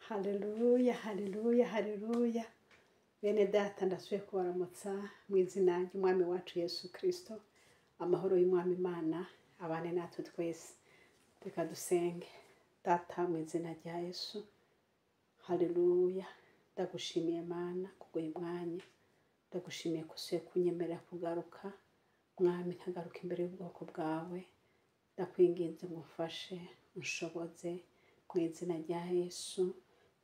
Haleluya, haleluya, haleluya. Bene data, ndasubiye kubaramutsa mu izina ry'Umwami wacu Yesu Kristo. Amahoro y'Umwami Imana abane natwe twese. Reka dusenge. Data, mu izina rya Yesu, haleluya. Ndagushimiye Mana kubw'uyu mwanya. Ndagushimiye ko usubiye kunyemerera kugaruka. Mwami, nkagaruka imbere y'ubwoko bwawe. Ndakwinginze ngo umfashe, unshoboze mu izina rya Yesu.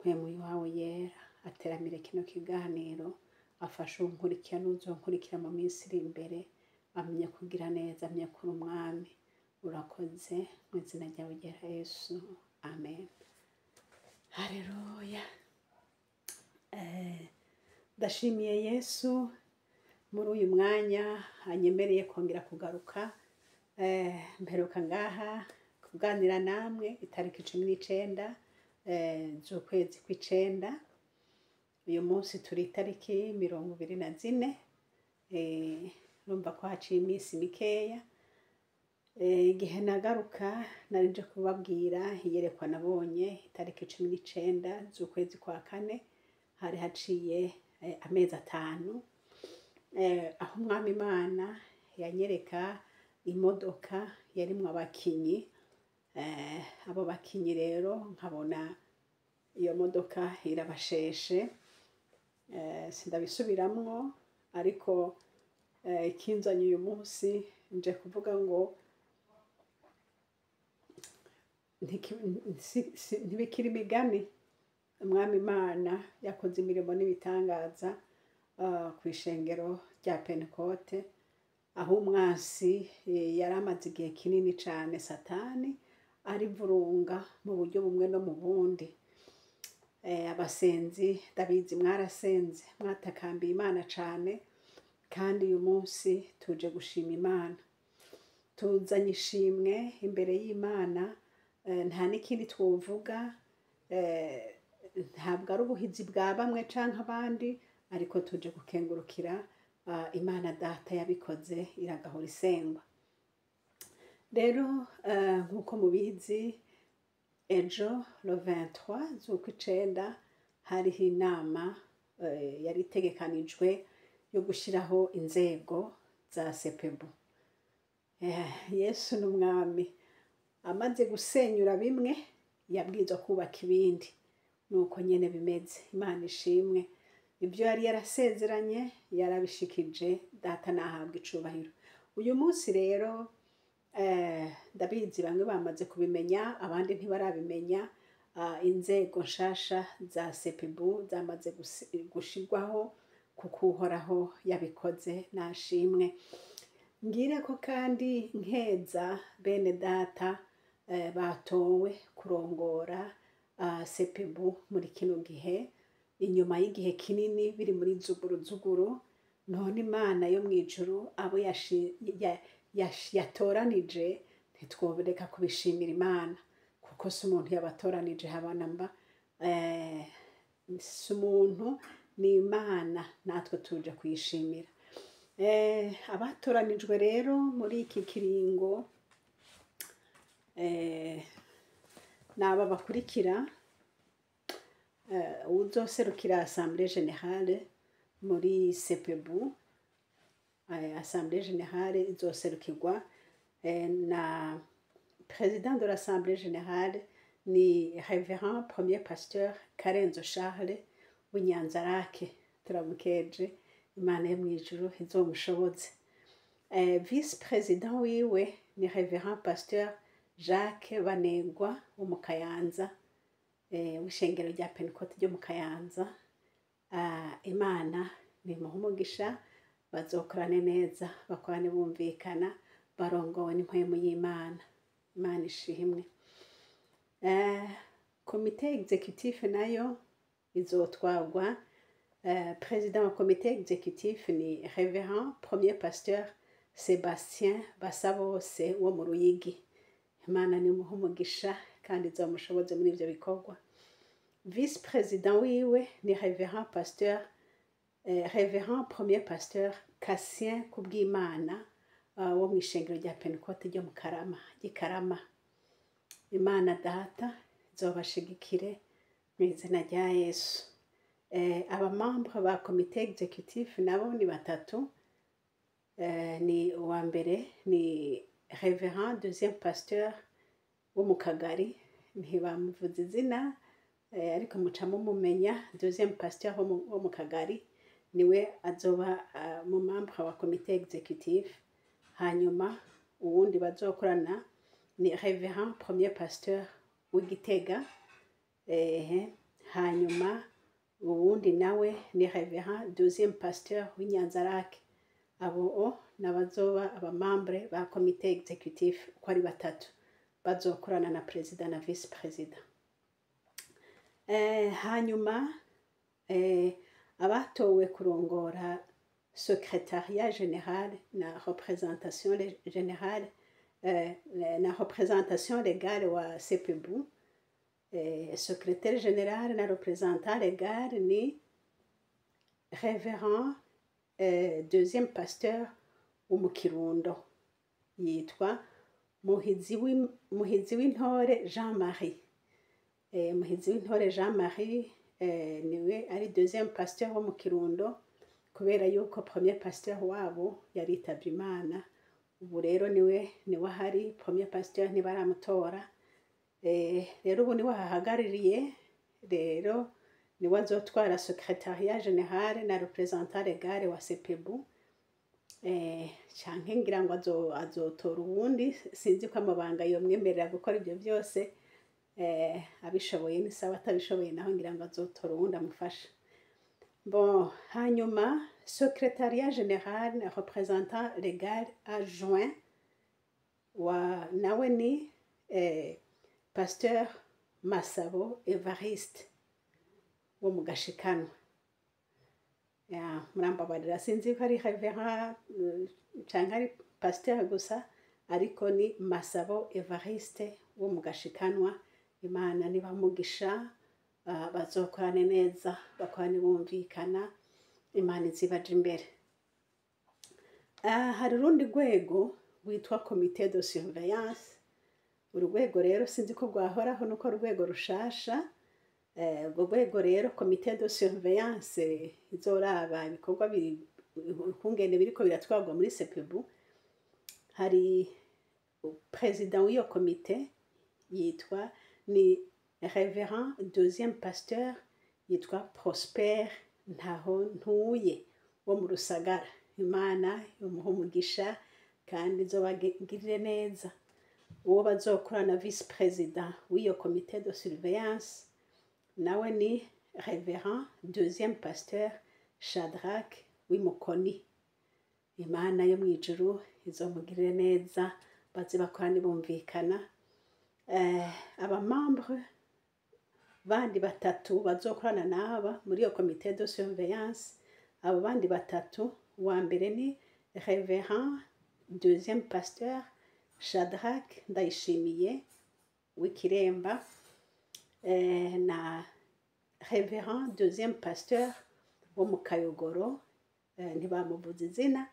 Mpwemu wawe yera ateramire kino kiganiro, afashe uwunkurikira n'uzonkurikira mu minsi iri imbere, amenye kugira neza, amenye kuri Umwami. Urakoze mu izina ryawe ryera Yesu, amen. Haleluya. Ndashimiye Yesu muri uyu mwanya anyemereye kongera kugaruka. Mperuka ngaha kuganira namwe itariki 19 z'ukwezi kw'icenda. Uyu munsi turi itariki 24. Urumva ko haciye iminsi mikeya. Igihe nagaruka nari nje kubabwira iyerekwa nabonye itariki 19 z'ukwezi kwa kane, hari haciye amezi 5, aho Umwami Imana yanyereka imodoka yarimwo abakinyi. Abo bakinyi rero nkabona iyo modoka irabasheshe. Sindabisubiramwo, ariko ikinzanye uyu munsi nje kuvuga ngo ntibikiri imigani. Umwami Imana yakoze imirimo n'ibitangaza ku ishengero rya Pentekote, aho umwansi yari amaze igihe kinini cane, Satani arivurunga mu buryo bumwe no mu bundi. Abasenzi ndabizi mwarasenze, mwatakambiye Imana cane, kandi uyu munsi tuje gushima Imana. Tuzanye ishimwe imbere y'Imana, nta n'ikindi twovuga, ntabwo ari ubuhizi bwa bamwe canke abandi, ariko tuje gukengurukira Imana Data yabikoze, iragahora isengwa. Rero nk'uko mubizi, ejo le 23 z'ukwicenda hariho inama yari itegekanijwe yo gushiraho inzego za CEPEBU. Yesu n'Umwami amaze gusenyura bimwe yabwirizwa kubaka ibindi, nuko nyene bimeze. Imana ishimwe, ibyo yari yarasezeranye yarabishikije. Data nahabwa icubahiro. Uyu munsi rero ndabizi bamwe bamaze kubimenya, abandi ntibarabimenya. Inzego nshasha za CEPEBU zamaze gushirwaho, kuko Uhoraho yabikoze, nashimwe. Ngire ko kandi nkeza bene data batowe kurongora CEPEBU muri kino gihe, inyuma y'igihe kinini biri muri zuguru zuguru. None Imana yo mw'ijuru abo yatoranije ntitwobereka kubishimira Imana, kuko si umuntu yabatoranije habanamba, si umuntu, ni Imana, natwe tuje kuyishimira. Abatoranijwe rero muri iki kiringo naba bakurikira: uzoserukira Assemblée Générale muri CEPEBU, Assemblée Générale izoserukirwa na président de l'Assemblée Générale ni Révérend Premier Pasteur Karenzo Charles w'Inyanzarake. Turamukeje, Imana yo mw'ijuru izomushoboze. Vice président wiwe ni Révérend Pasteur Jacques Banegwa wo mu Kayanza, w'ishengero rya Pentekote ryo mu Kayanza. Imana nimuhe umugisha, bazokorane neza, bakorane bumvikana, barongowe n'impwemu y'Imana. Imana ishimwe. Comité exécutif nayo izotwarwa, président wa comité exécutif ni Révérend Premier Pasteur Sebastien Basabose wo mu Ruyigi. Imana nimuhe umugisha kandi izomushoboze muri ivyo bikorwa. Vice président wiwe ni Révérend Pasteur Révérend Premier Pasteur Cassien Kubwimana wo mw'ishengero rya Pentekote ryo mu Karama, ry'Ikarama. Imana Data izobashigikire. Mu izina rya Yesu. Abamembre ba comité exécutif nabo ni batatu. Ni uwa mbere ni révérend deuxième pasteur wo mu Kagari, ntibamuvuze izina, ariko muca mumumenya. Deuxième pasteur wo mu Kagari niwe azoba mu membre wa comité exécutif. Hanyuma uwundi bazokorana ni révérend premier pasteur w'Igitega. Hanyuma uwundi nawe ni révérend deuxième pasteur w'Inyanzarake. Abo o n'abazoba abamembre ba comité exécutif uko ari batatu, bazokorana na perezida na vice perezida. Hanyuma abatowe kurongora secrétariat général na représentation générale, na représentation légale wa CPBU, secrétaire général na représentant légal ni révérend deuxième pasteur wo mu Kirundo, yitwa Muhizi w'Intore Jean Marie. Muhizi w'Intore Jean Marie niwe ari deuxième pasteur wo mu Kirundo, kubera yuko premier pasteur wabo yaritavye Imana. Ubu rero niwe ahari, premier pasteur ntibaramutora. Rero ubu niwe ahagarariye, rero niwe azotwara secrétariat général na représentant légal wa CPBU. Canke ngira ngo azotora uwundi, sinzi ko amabanga yomwemerera gukora ibyo byose. Abishoboye ni sawa, atabishoboye naho ngira ngo azotora uwundi amufasha. Bon, hanyuma secrétariat général na représentant légal adjoint wa nawe ni pasteur Masabo Evariste wo mu Gashikanwa. Ya, murambabarira, sinzi ko ari révérend canke ari pasteur gusa, ariko ni Masabo Evariste wo mu Gashikanwa. Imana nibamugisha, bazokorane neza, bakorane bumvikana, Imana izibaje imbere. Hari urundi rwego rwitwa comité de surveillance. Urwego rero sinzi ko rwahoraho, nuko urwego rushasha. Urwo rwego rero, comité de surveillance, izoraba ibikorwa ukungene biriko biratwarwa muri CPBU. Hari perezida w'iyo komite, yitwa, ni révérend deuxième pasteur yitwa Prosper Ntaho Ntuye wo mu Rusagara. Imana imuha umugisha kandi izobagirire neza. Uwo bazokorana, vice perezida w'iyo comité de surveillance, nawe ni révérend deuxième pasteur Shadrach w'Imukoni. Imana yo mu ijuru izomugirire neza, baze bakorane bumvikana. Abamembre bandi batatu bazokorana n'aba muri iyo comité de surveillance, abo bandi batatu, uwa mbere ni révérend deuxième pasteur Shadrach Ndayishimiye w'Ikiremba, na révérend deuxième pasteur wo mu Kayogoro, ntibamuvuze izina,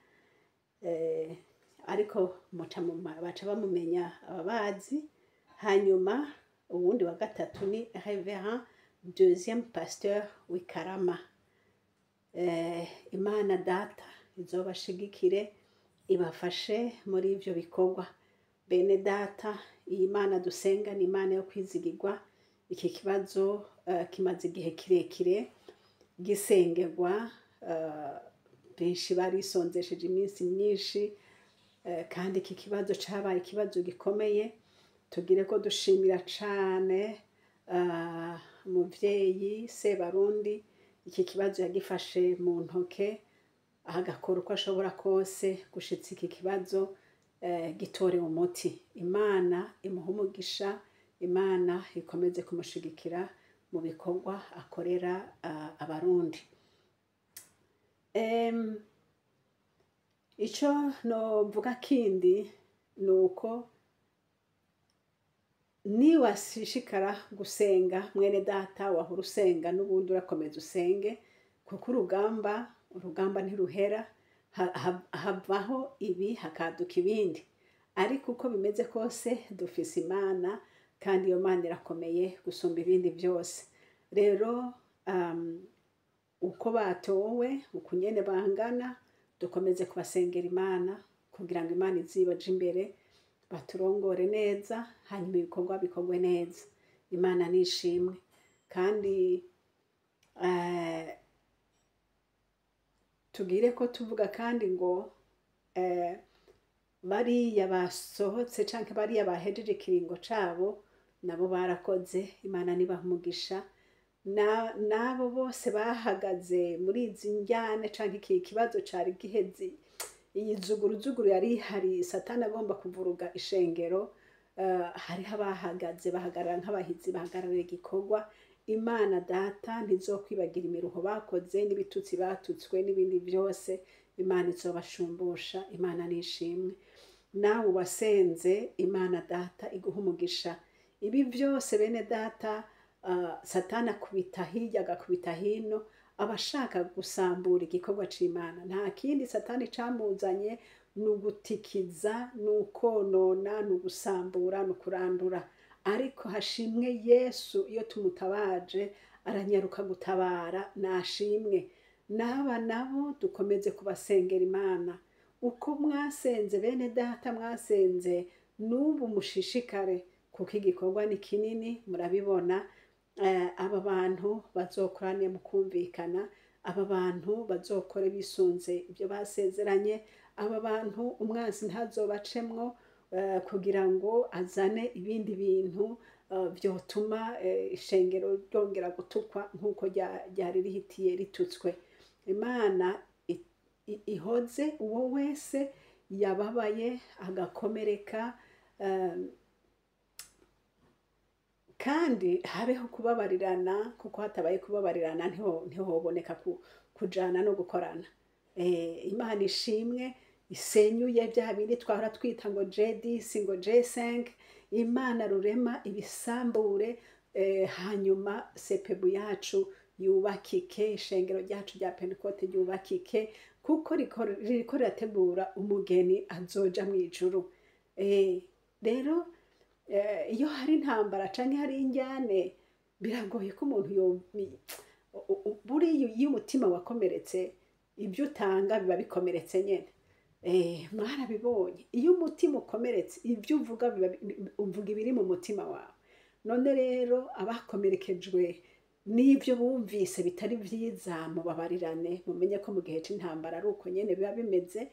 ariko baca bamumenya ababazi. Hanyuma uwundi wa gatatu ni révérend deuxième pasteur w'Ikarama. Imana Data izobashigikire, ibafashe muri ivyo bikorwa. Bene Data, iyi Mana dusenga ni Imana yo kwizigirwa. Iki kibazo kimaze igihe kirekire gisengerwa, benshi barisonzesheje iminsi myinshi, kandi iki kibazo cabaye ikibazo gikomeye. Tugire ko dushimira cane umuvyeyi Sebarundi, iki kibazo yagifashe mu ntoke, agakora uko ashobora kose gushitsa iki kibazo gitorewe umuti. Imana imuhe umugisha, Imana ikomeze kumushigikira mu bikorwa akorera Abarundi. Ico novuga kindi ni uko niwashishikara gusenga, mwene Data, wahora usenga n'ubundi urakomeza usenge, kuko urugamba ntiruhera. Havaho ibi hakaduka ibindi, ariko uko bimeze kose dufise Imana, kandi iyo Mana irakomeye gusumba ibindi byose. Rero uko batowe, uku nyene bangana, dukomeze kubasengera Imana kugira ngo Imana izibaje imbere, baturongore neza, hanyuma ibikorwa bikorwe neza. Imana nishimwe. Kandi tugire ko tuvuga kandi ngo bariya basohotse canke bariya bahejeje ikiringo cabo nabo barakoze, Imana nibaha umugisha. N'abo bose bahagaze muri izi njyane canke iki kibazo cari giheze, iyi zuguruzuguru yari ihari, Satani agomba kuvuruga ishengero, hariho abahagaze bahagarara nk'abahizi, bahagarara igikorwa. Imana Data ntizokwibagira imiruho bakoze n'ibitutsi batutswe n'ibindi byose, Imana izobashumbusha. Imana nishimwe. Nawe wasenze, Imana Data iguha umugisha. Ibi byose bene Data, Satani akubita hirya agakubita hino, abashaka gusambura igikorwa c'Imana. Nta kindi Satani camuzanye, ni ugutikiza, ni ukonona, ni ugusambura, ni ukurandura. Ariko hashimwe Yesu, iyo tumutabaje aranyaruka gutabara, nashimwe. N'aba nabo dukomeze kubasengera Imana. Uko mwasenze bene Data, mwasenze n'ubu mushishikare, kuko igikorwa ni kinini, murabibona. Aba bantu bazokorane mu kumvikana, aba bantu bazokore bisunze ibyo basezeranye, aba bantu umwansi ntazobacemwo kugira ngo azane ibindi bintu vyotuma ishengero ryongera gutukwa nk'uko ryari rihitiye ritutswe. Imana ihoze uwo wese yababaye agakomereka, kandi habeho kubabarirana, kuko hatabaye kubabarirana ntihoboneka kujana no gukorana. Imana ishimwe isenyuye bya bindi twahora twita ngo J10 ngo J5. Imana rurema ibisambure, hanyuma sepebu yacu yubakike, ishengero ryacu rya Pentekote ryubakike, kuko ririko rirategura umugeni azoja mu ijuru. Rero iyo hari intambara canke hari injyane, biragoye ko umuntu buriya iyo umutima wakomeretse, ibyo utanga biba bikomeretse nyene. Mwarabibonye, iyo umutima ukomeretse, ibyo uvuga uvuga ibiri mu mutima wawe. None rero abakomerekejwe n'ibyo bumvise bitari vyiza, mubabarirane, mumenye ko mu gihe c'intambara ari uko nyene biba bimeze.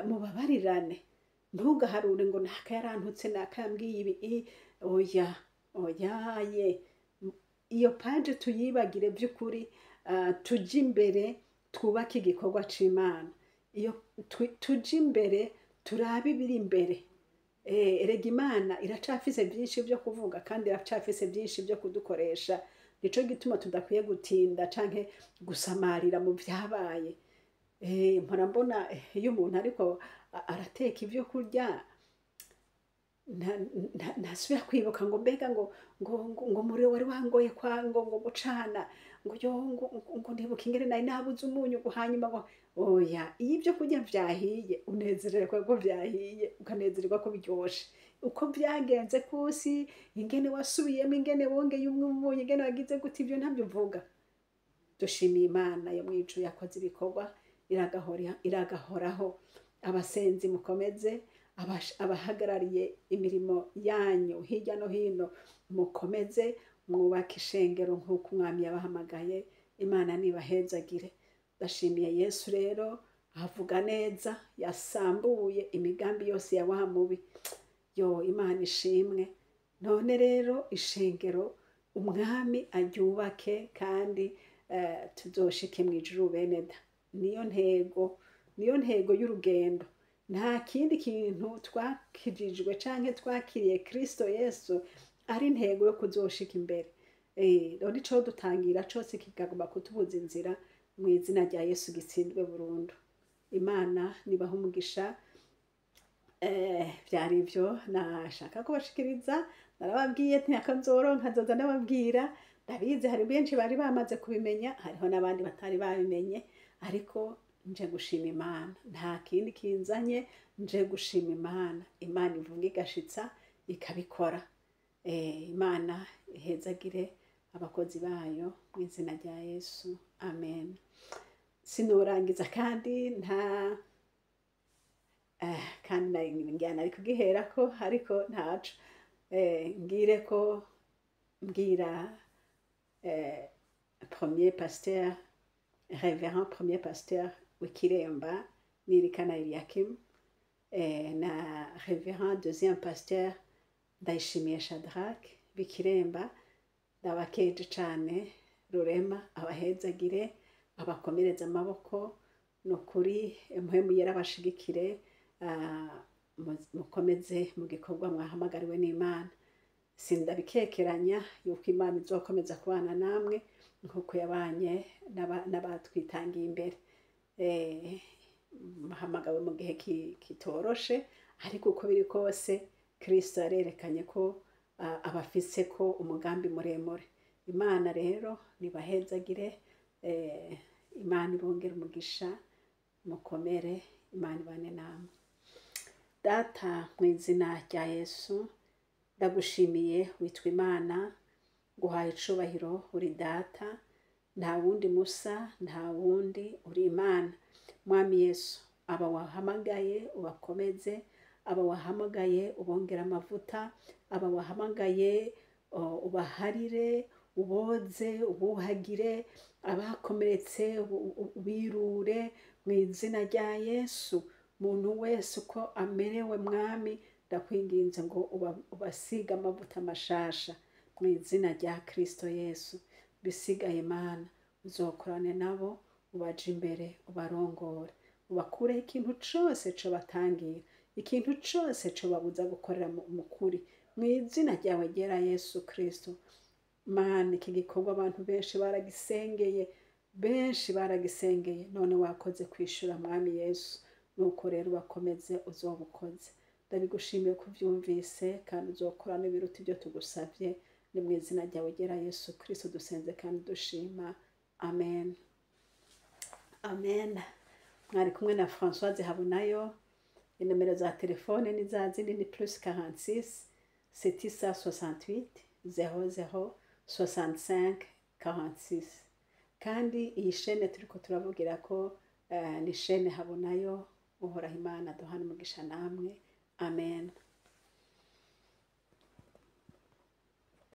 Mubabarirane, ntugaharure ngo naka yarantutse, naka yambwiye ibi, oya oya ye, iyo paje tuyibagire by'ukuri, tujye imbere twubake igikorwa c'Imana. Iyo tujye imbere turabe ibiri imbere. Erega Imana iracafise byinshi byo kuvuga, kandi iracafise byinshi byo kudukoresha. Nico gituma tudakwiye gutinda canke gusamarira mu vyabaye. Mpora mbona iyo umuntu ariko arateka ibyo kurya, ntasubira kwibuka ngo mbega ngo ngo ngo umuriro wari wangoye kwa ngo ngo gucana, ngo yo ngo ngo ndibuka ingene nari nabuze umunyu, ngo hanyuma ngo oya. Iyo ibyo kurya vyahiye unezererwa ko vyahiye, ukanezererwa ko biryoshe. Uko vyagenze kose, ingene wasubiyemo, ingene wongeye umunyu, ingene wagize gute, ibyo ntabyo uvuga. Dushimiye Imana yo mwijuru yakoze ibikorwa, iragahoraho. Abasenzi mukomeze, abahagarariye imirimo yanyu hirya no hino mukomeze mwubake ishengero nk'uko umwami yabahamagaye. Imana nibahezagire. Ndashimiye Yesu rero avuga neza, yasambuye imigambi yose ya wa mubi. Yo Imana ishimwe. None rero ishengero umwami aryubake, kandi tuzoshike mu ijuru bene da. Niyo ntego, niyo ntego y'urugendo. Nta kindi kintu twakijijwe canke twakiriye Kristo Yesu ari intego yo kuzoshika imbere. Rero ico dutangira cose kikagomba kutubuza inzira, mu izina rya Yesu gitsindwe burundu. Imana nibaha umugisha. Vyari ivyo nashaka kubashikiriza. Narababwiye ntiyakanzoronka nzoza ndababwira. Ndabizi hari benshi bari bamaze kubimenya, hariho n'abandi batari babimenye, ariko nje gushima Imana. Nta kindi kinzanye, nje gushima Imana. Imana ivuga igashitsa ikabikora. Imana ihezagire abakozi bayo mu izina rya Yesu, amen. Sinurangiza kandi nta kandi njyana ari kugiherako, ariko ntaco ngire ko mbwira premier pasteur, révérend premier pasteur w'Ikiremba Nirikana Eliakim, na révérend deuxième pasteur Ndayishimiye Shadrach b'Ikiremba. Ndabakeje cane, Rurema abahezagire, abakomereze amaboko. Ni ukuri Mpwemu Yera abashigikire, mukomeze mu gikorwa mwahamagariwe n'Imana. Sindabikekeranya yuko Imana izokomeza kubana namwe nk'uko yabanye n'abatwitangiye imbere. Muhamagawe mu gihe kitoroshe, ariko uko biri kose Kristo yarerekanye ko abafise ko umugambi muremure. Imana rero nibahezagire, Imana ibongere umugisha, mukomere, Imana ibane namwe. Data, mu izina rya Yesu, ndagushimiye, witwa Imana, guhaye icubahiro, uri Data, nta wundi musa, nta wundi, uri Imana. Mwami Yesu, aba wahamagaye ubakomeze, aba wahamagaye ubongere amavuta, aba wahamagaye ubaharire, uboze, ubuhagire, abakomeretse ubirure mu izina rya Yesu. Umuntu wese uko amerewe, Mwami, ndakwinginze ngo ubasige amavuta mashasha mu izina rya Kristo Yesu. Bisigaye, Mana, uzokorane nabo, ubaje imbere, ubarongore, ubakureho ikintu cose cobatangira, ikintu cose cobabuza gukorera mu kuri, mu izina ryawe ryera Yesu Kristo. Mana, iki gikorwa abantu benshi baragisengeye, benshi baragisengeye, none wakoze kwishura, Mwami Yesu. Nuko rero ubakomeze, uzobukoze. Ndabigushimiye ko ubyumvise kandi uzokora n'ibiruta ibyo tugusabye. Ni mu izina ryawe ryera Yesu Kristo dusenze kandi dushima, amen, amen. Mwari kumwe na Françoise Habonayo. Inomero za telefone ni za zindi, ni +46 768 00 65 46. Kandi iyi shene turiko turavugira ko ni shene Habonayo. Uhoraho Imana duhana umugisha namwe, amen.